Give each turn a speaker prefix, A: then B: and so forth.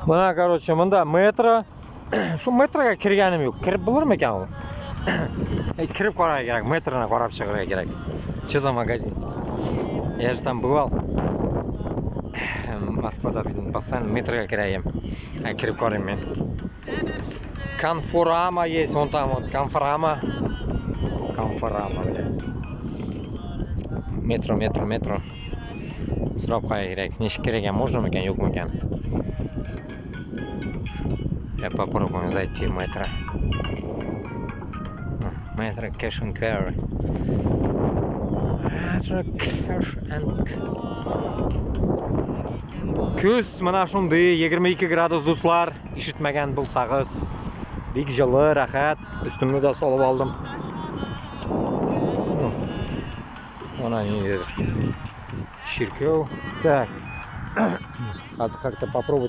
A: Менә, короче, монда метро. Шу метрога кергәнем юк. Кереп булырмы икән ул? Әй, кереп карарга кирәк, метроны карап чыгарга кирәк. Что за магазин? Я же там бывал. Москвада бит постоянно метрога керәем. Ә кереп карыйм мин. Конфорама есть, вон там вот, Конфорама. Конфорама, блядь. Метро, метро, метро. Сорап карарга кирәк. Ничек керергә можно микән, юк микән? Я попробую зайти в метро. Метро Cash and Carry. Metro Cash and. Көз менә шундый 22 градус, дуслар, ишетмәгән булсагыз. Бик җылы, рәхәт. Өстемне дә салып алдым. Менә ниндидер чиркәү. Так. Хәзер как-то попробовать.